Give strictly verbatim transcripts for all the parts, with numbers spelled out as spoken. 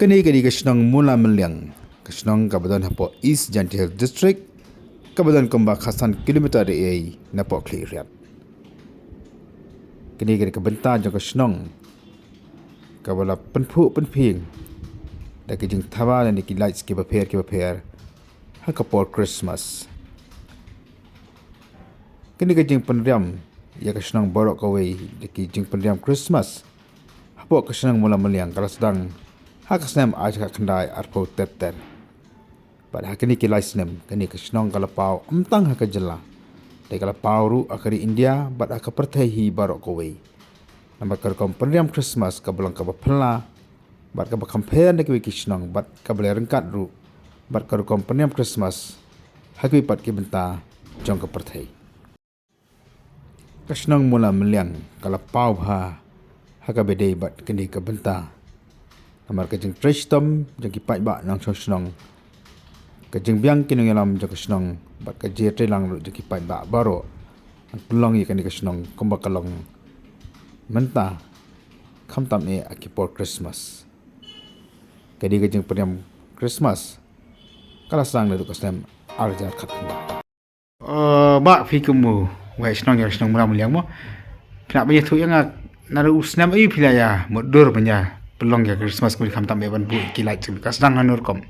Kane ka dei ka shnong Mula Meliang, ka shnong kaba don hapoh East Jaintia Hills District, kaba don kumba khatsan kilometer da ei napoh Khliehriat. Kane ka dei ka bynta jong ka shnong kaba la pynphuh pynphieng da ki jingthaba ne ki lights kiba pher kiba pher ha ka por Christmas. Kane ka jingpynriam ïa ka shnong baroh kawei da ki jingpynriam Christmas hapoh ka shnong Mula Meliang ka la sdang ha ka snem ar hajar khatkhyndai arphew ter ter. Bad ha kine ki lai snem kane ka shnong ka la paw ym tang ha ka jylla, te ka la paw ruh ha ka ri India bad ha ka pyrthei hi baroh kawei. Namar ka rukom pynriam Christmas kaba long kaba phylla bad kaba kham pher na kiwei ki shnong bad kaba la ryngkat ruh bad ka rukom pynriam Christmas ha kiwei pat ki bynta jong ka pyrthei. Ka shnong Mula Meliang ka la paw bha ha kaba ïadei bad kane ka bynta. Namar ka jingtrei shitom jong ki paidbah nongshong shnong, ka jingbiang ki nongïalam jong ka shnong bad ka jingïatreilang ruh jong ki paidbah baroh, nang pynlong ïa kane ka shnong kumba ka long mynta, khamtam eh ha ki por Christmas. Ka dei ka jingpynriam Christmas ka la sdang naduh ka snem ar hajar khatkhyndai. Eh, bah, phi kum u waheh shnong ïa ka shnong Mula Meliang mo. Phi lah ban ïathuh ïa nga, naduh u snem aïu phi la ïa mutdur ban ïa pynlong ïa ka Christmas kumne, khamtam eh ban buh ki light, ka sdang hano rukom?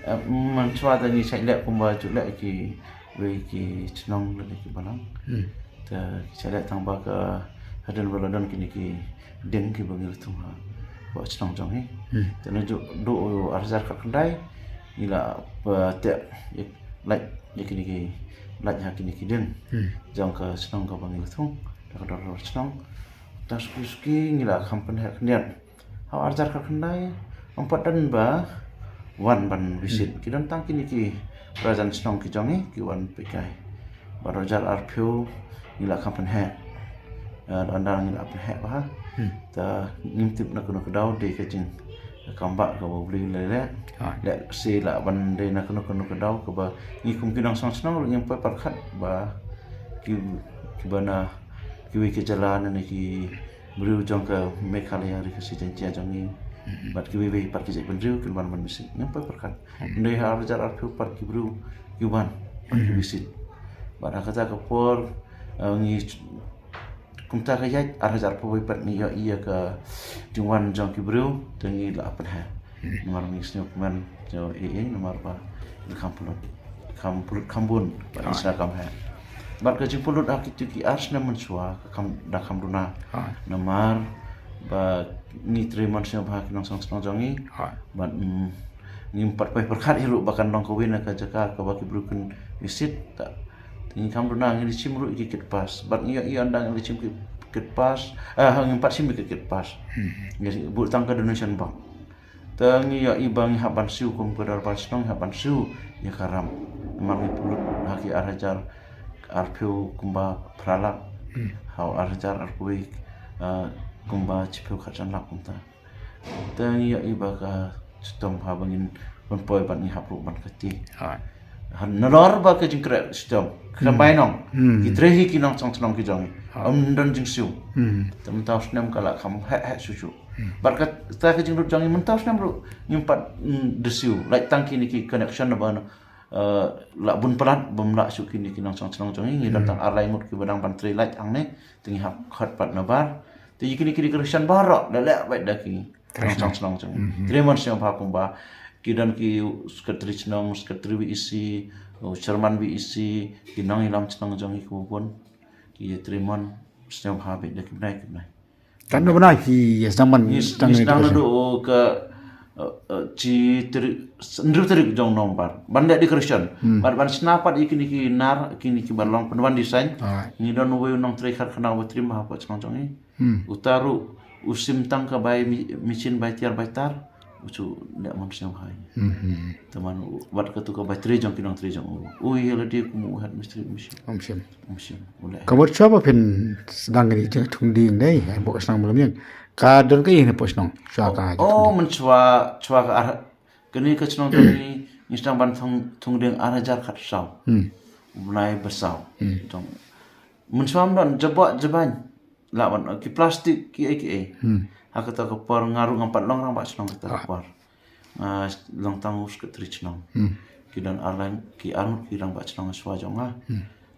Eh, mynshuwa te ngi shait leh kumba ju leh kiwei ki shnong lane ki balang. Hmm. Te ki shait leh tang ba ka hadien ba la don kine ki dieng kiba ngi la thung ha, ba shnong jong ngi. Hmm. Te naduh u ar hajar khatkhyndai ngi la, eh, teh ïa light, ïa kine ki light ha kine ki dieng. Hmm. Jong ka shnong kaba ngi la thung da ka dorbar shnong. Te suki suki ngi la kham pynheh khyndiat. Ha u ar hajar khatkhyndai ym pat don ba wan ban visit. Hmm. Ki don tang kine ki president shnong ki jong ngi ki wan peit kai. Bad ar hajar arphew ngi la kham pynheh. Eh, da ngi la pynheh bha. Hmm. Te ngim tip na kano ka daw dei ka jingkam ba kaba U Blei u la leh. Ah. Lehse lah ban dei na kano kano ka daw kaba ngi kum ki nongshong shnong ruh ngim poi pyrkhat ba ki, kiba na kiwei ki jylla ne ki briew jong ka Meghalaya, ri Khasi Jaiñtia jong ngi. Hmm. Bad kiwei wei pat ki jaitbynriew kin wan ban visit, ngim poi pyrkhat. Hmm. Hynrei ha ar hajar arphew pat ki briew ki wan ban, hmm, visit. Bad ha kata ka por, eh, ngi kumta ka ïaid ar hajar arphew wei pat ngi ïohi ïa ka jingwan jong ki briew te ngi la pynheh. Hmm. Namar ngi sngewkmen jong, eh, eh, namar ba ngi kham pynlut, kham pynlut kham bun bad ngi, ah, sngewkmen kham heh. Bad ka jingpynlut ha kito ki ar snem mynshuwa ka kham, da kham duna. Ah. Namar ba ngi trei mon sngewbha ki nongshong shnong jong ngi. Ah. Bad, mm, ngim pat poi pyrkhat hi ruh ba kan long kawei na ka jaka kaba ki briew kin visit. Te ngi kham duna, ngi la shim ruh ïa ki kit pass. Bad ngi ïohi ynda ngi la shim ki kit pass, eh, ngim pat shim ïa ki kit pass. Hmm. Ngi buh tang ka donation box. Te ngi ïohi ba ngi hap ban siew kum ka dorbar shnong, ngi hap ban siew ïa ka ram. Namar ngi pynlut ha ki ar hajar arphew kumba phra lak. Hmm. Ha u ar hajar arphew wei, eh, kumba shiphew khatsan lak kumta. Te ngi ïohi ba ka shitom ha ba ngin pynpoi bad ngi hap ruh ban kti. Hai. Ha, nalor ba ka jingkhreh shitom, khlem, hmm, bainong. Hmm. Ki trei hi ki nongshong shnong ki jong ngi. Hai. Ym don jingsiew. Hmm. Te mynta u snem ka la kham heh heh shuh shuh. Hmm. Bad kata ka jinglut jong ngi mynta u snem ruh ngim pat, mm, da siew. Lait tang kine ki connection ba, eh, la bun palat bym lah shuh kine ki nongshong shnong jong ngi. Ngi don, hmm, tang ar lai ngut kiba dang ban trei lait hangne. Te ngi hap khot pat nabar. Te ïa kine ki decoration baroh la leh beit da ki, hmm, nongshong shnong jong ngi. Hmm. Trei mon sngewbha kumba ki don ki secretary shnong, secretary V E C, u chairman V E C, ki nongïalam shnong jong ngi kiba bun. Ki trei mon sngewbha beit da ki bnai ki bnai. Katno bnai phi ïa sdang ban, ngi, sdang, ngi sdang decoration? Naduh ka, eh, eh, shi tarik, hynriew tarik jong November ban leh decoration. Hmm. Bad ban shna pat ïa kine ki nar, kine kiba long pynwan design. Alright. Ngi don uwei u nongtrei karkhana uba trei bha hapoh shnong jong ngi. Hmm. Uta ruh u shim tang ka bai mi-, machine bai tiar bai tar. U shu leh mon sngewbha. Hmm, hmm. Te man u, wat katu ka bai trei jong ki nongtrei jong u. U ïa lade kum u head mistri u shim. Um shim. Um shim. U leh. Ka mut shuwa ba phin sdang kane ka jingthung dieng ne, hapoh ka shnong Mula Meliang, ka don kaei hapoh shnong? Shuwa ka, oh, jingthung dieng. Mynshuwa, shuwa ka ar, kane ka shnong jong ngi, ngi sdang ban thung, thung dieng ar hajar khatsaw. Hmm. U bnai ba saw. Hmm. Jong, mynshuwa ym don, jaboh jaban. Lah ban, ki plastik, kiei kiei. Hmm. Ha kata ka por nga ruh ngam pat long rangbah shnong kata ka, ah, por. Ah, long tang u secretary chnong. Ki don ar lang, ki ar ngut ki rangbah chnong shuwa jong nga.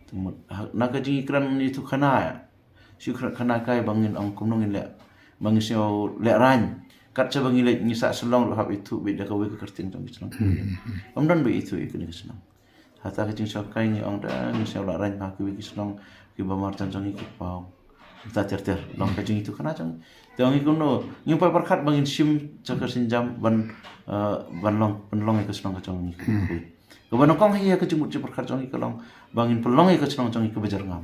Te mut, ha, na ka jingkren ïathuh khana, shu kren khana kai ba ngin ong kumno ngin leh, ba ngin shu leh rang. Kat shaba ngi leh ngi sah Shillong ruh hap ithuh beit da kawei ka kyrteng jong ki chnong. Ym don ba ithuh ïa kane ka chnong. Hata ka jingsngewkhia ngi ong da ngi sngewlah rang bha kiwei ki shnong kiba marjan jong ngi ki paw. Hata ter ter long ka jingithuh khana jong ngi. Te ong ngi kumno, ngi pyrkhat ba ngin shim sha ka sienjam ban, eh, ban long, pynlong ïa ka shnong ka jong ngi. Kaba nyngkong hi ïa ka jingmut jingpyrkhat jong ngi ka long ba ngin pynlong ïa ka shnong jong ngi kaba jyrngam.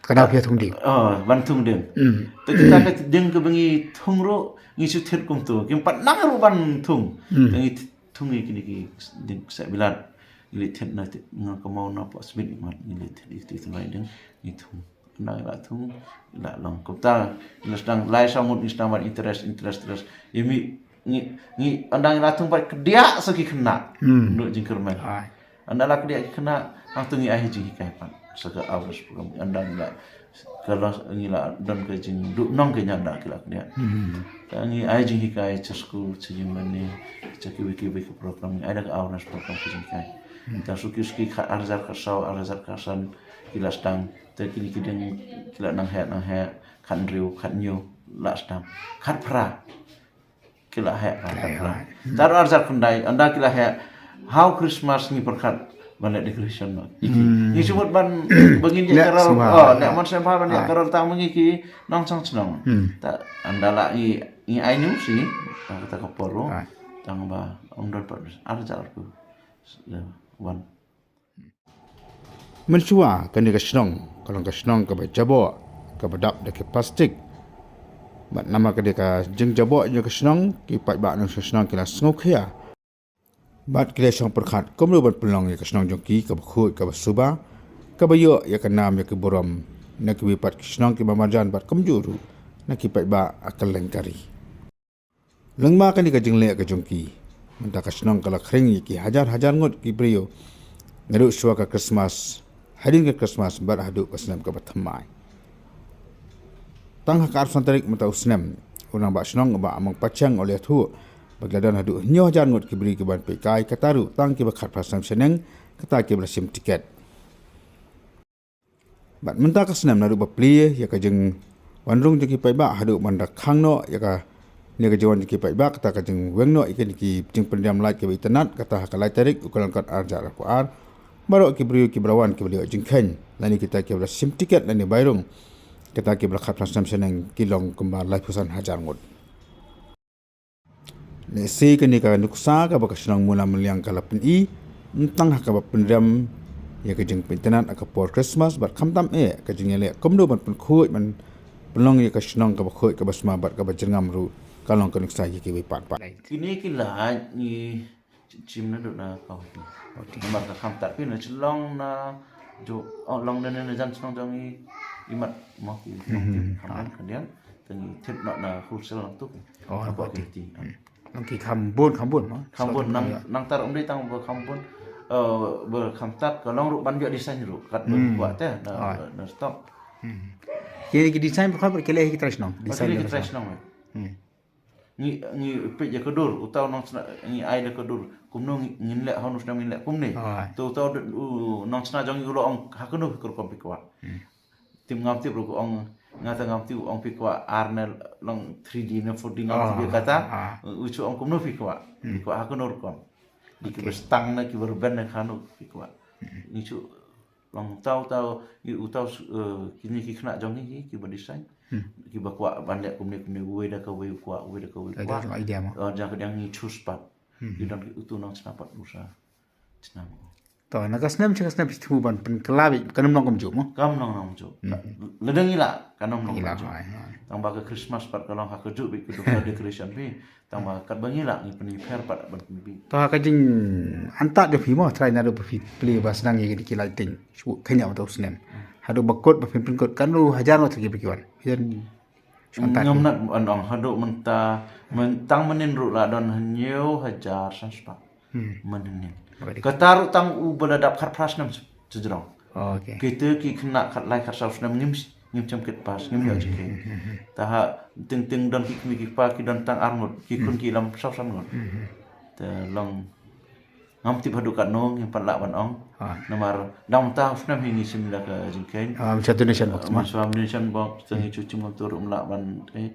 Ka dei phi thung dieng. Oh, ban thung dieng. Te kita ka dieng kaba ngi thung ruh ngi shu thied kumto. Kim pat nang ruh ban thung. Te ngi thung ïa kine ki dieng kseh bilat. Ngi leit thied na te, nga ka maw na pok smit imat ngi leit thied ïa kine ki dieng ngi thung. Nang la thung la long kumta. Ngi sdang lai saw ngut ngi sdang ban interest, interest, interest. Ïa mi ngi, ngi ynda ngi la thung pat kdiah sa ki khynnah. Ndu jingkyrmen. Ynda la kdiah ki khynnah hangto ngi ai jinghikai pat sa ka awareness program. Ynda ngi la, ka la ngi la don ka jingduhnong ka ynda ki la kdiah. Te ngi ai jinghikai cha skul, cha jingmane, cha kiwei kiwei ki program, ngi ai da ka awareness program ka jinghikai. Te suki suki khat ar hajar khat saw, ar hajar khat san ki la sdang. Te kine ki dieng ki la nang heh, nang heh, khathynriew, khathynñiew la sdang. Khatphra ki la heh, khatphra. Te ar hajar khyndai ynda ki la heh, ha u Christmas ngi pyrkhat ban leh decoration noh. Ngi shu mut ban, ba ngin ïa carol, oh, leh mon sngewbha ban ïa carol tang ma ngi ki nongshong shnong. Te ynda la ngi, ngi ai niewsih, tang kata ka por ruh, tang ba ym don pat ar hajar arphew wan. Mynshuwa kane ka shnong ka long ka shnong kaba jaboh, kaba dap da ki plastik. Bad namar kane ka jingjaboh jong ka shnong, ki paidbah nongshong shnong ki la sngewkhia. Bad ki la shong pyrkhat kumno ban pynlong ïa ka shnong jong ki kaba khuid, kaba suba, kaba ïoh ïa ka nam ïa ka burom na kiwei pat ki shnong kiba marjan bad kumjuh ruh na ki paidbah ha kylleng ka ri. Lyngba kane ka jingleh ka jong ki, mynta ka shnong ka la khring ïa ki hajar hajar ngut ki briew. Naduh shuwa ka Christmas, hadien ka Christmas bad haduh ka snem kaba thymmai. Tang ha ka arphew san tarik mynta u snem, u rangbah shnong u Bah Among Patshang u la ïathuh ba ki la don haduh hynñiew hajar ngut ki briew kiban peit kai, kata ruh tang kiba khatphra snem shaneng, kata kiba la shim tiket. Bad mynta ka snem naduh ba plie ïa ka jingwanrung jong ki paidbah haduh ban da khang noh ïa kane ka jingwan jong ki paidbah, kata ka jingweng noh ïa kine ki jingpyndiam light kiba itynnad, kata ha ka lai tarik u Kyllalyngkot ar hajar arphew ar, baroh ki briew kiba la wan kiba la ïoh jingkheiñ lane kita kiba la shim tiket lane bai rung, kata kiba la khatphra snem shaneng ki long kumba laiphew san hajar ngut. Lehse kane ka nuksa kaba ka shnong Mula Mylliang ka la pyni, ym tang ha kaba pynrem ïa ka jingpynitynnad ha ka por Christmas bad khamtam eh ka jingïaleh kumno ban pynkhuid ban pynlong ïa ka shnong kaba khuid, kaba sma bad kaba jyrngam ruh ka long ka nuksa ïa kiwei pat pat. Kine ki light ngi shim naduh na Guwahati. Namar ka kham tad phi na Shillong na, jong, oh, long na, na jan shnong jong ngi, imat mo ki, ki kham dan khyndiat, te ngi thied noh na wholesale lang tu. Oh, na Guwahati. Long ki kham bun, kham bun mo. Kham bun, nang, nang tar um dei tang ba kham bun, eh, ba kham tad ka long ruh ban ïoh design ruh kat ba kwah te na, na stock. Ki, ki design ba kham ki leh ki trai shnong. Design ki trai shnong. Ngi, ngi peit ïa ka dur, uta u nongshna, ngi ai da ka dur. Kumno ngi, ngin leh, ha u nongshna ngin leh kumne. To uta u, u nongshna jong ngi u la ong ha kano ka rukom phi kwah. Te ngam tip ruh ka ong, nga te ngam tip, u ong phi kwah ar ne long three D ne four D, ngam tip ïa kata. U shu ong kumno phi kwah. Phi kwah ha kano rukom. Di kiba stang ne kiba rben ne kano phi kwah. Ngi shu Long uta, uta, i uta, eh, kine ki khynnah jong ngi ki, kiba design. Kiba kwah ban leh kumne kumne, uwei da kawei u kwah, uwei da kawei u kwah. Idea mo. Eh, jaka dang ngi choose pat. Ki don ki utu nongshna pat u sa shna mo. To, na ka snem sha ka snem phi thmu ban pynkylla beit, kan ym long kumjuh mo. Kan ym long kumjuh. Lada ngi lah, kan ym long kumjuh. Tang ba ka Christmas pat ka long ha kajuh beit ka decoration phi. Tang ba katba ngi lah ngi pynïapher pat ban pynbit. To ha ka jingantad jong phi mo, trai naduh ba phi plie ba sdang ïa ki lighting. Shu khyndiat mynta u snem. Haduh ba kut ba phin pynkut, katno hajar ngut ki ba ki wan. Ngam nat ban ong haduh mynta, tang mynnin ruh la don hynñiew hajar san spah. Mynnin. Kata ruh tang uba la dap khatphra snem sejrong. Kita ki khynnah khatlai khatsaw snem ngim ngim shym kit pass, ngim ïoh jingkheiñ. Te ha teng teng don ki kmie ki kpa ki don tang ar ngut, ki khun ki lam saw san ngut. Te long ngam tip haduh katno ngim pat lah ban ong. Namar dang mynta u snem hi ngi shim da ka jingkheiñ. Ah, mynta donation box, mynta donation box, te ngi shu shim kumta ruh ym lah ban, eh.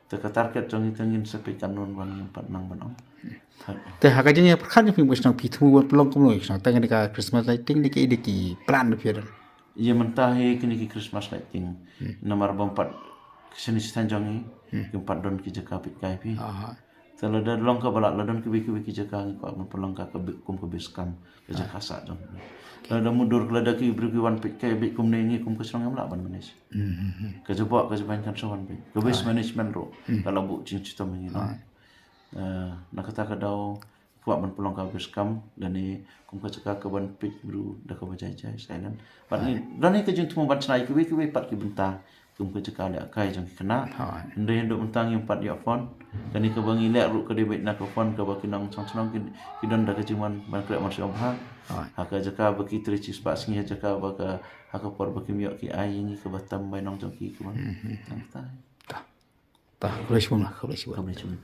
Te ka target jong ngi te ngin sa peit katno ban ngin pat nang ban ong. Te ha ka jingïapyrkhat jong phi ba shnong phi thmu ban pynlong kumno shnong, te kane ka Christmas lighting ne ki, ne ki plan phi don? Ïa mynta hi kine ki Christmas lighting. Namar bym pat, shane sha thaiñ jong ngi kim pat don ki jaka peit kai phi. Te lada long kaba lah, la don kiwei kiwei ki jaka ngi kwah ban pynlong ka, ka bi-, kum ka base camp, ka jaka sah jong ngi. Lada mutdur, lada ki briew ki wan peit kai beit kumne, ngi kum ka shnong ngim lah ban manage. Ka jubok, ka jubok kan sa wan peit. Ka waste management ruh ka la buh jingshitom ïa ngi. Eh, na kata ka daw kwah ban pynlong ka base camp, lane kum ka jaka ka ban peit briew da kaba jai jai, silent. Bad ngi, lane ka jingthmu ban shna ïa kiwei kiwei pat ki bynta kum ka jaka lehkai jong ki khynnah. Hynrei haduh mynta ngim pat ïoh fund. Kane kaba ngi leh ruh ka dei beit na ka fund kaba ki nongshong shnong ki, ki don da ka jingwan ban khreh ban sngewbha. Ha ka jaka ba ki trei shispah sngi, ha jaka ba ka, ha ka por ba kim ïoh ki ai ïa ngi kaba tam bainong jong ki, kaba. Nangta. Ta, khublei shibun, khublei shibun. Khublei shibun.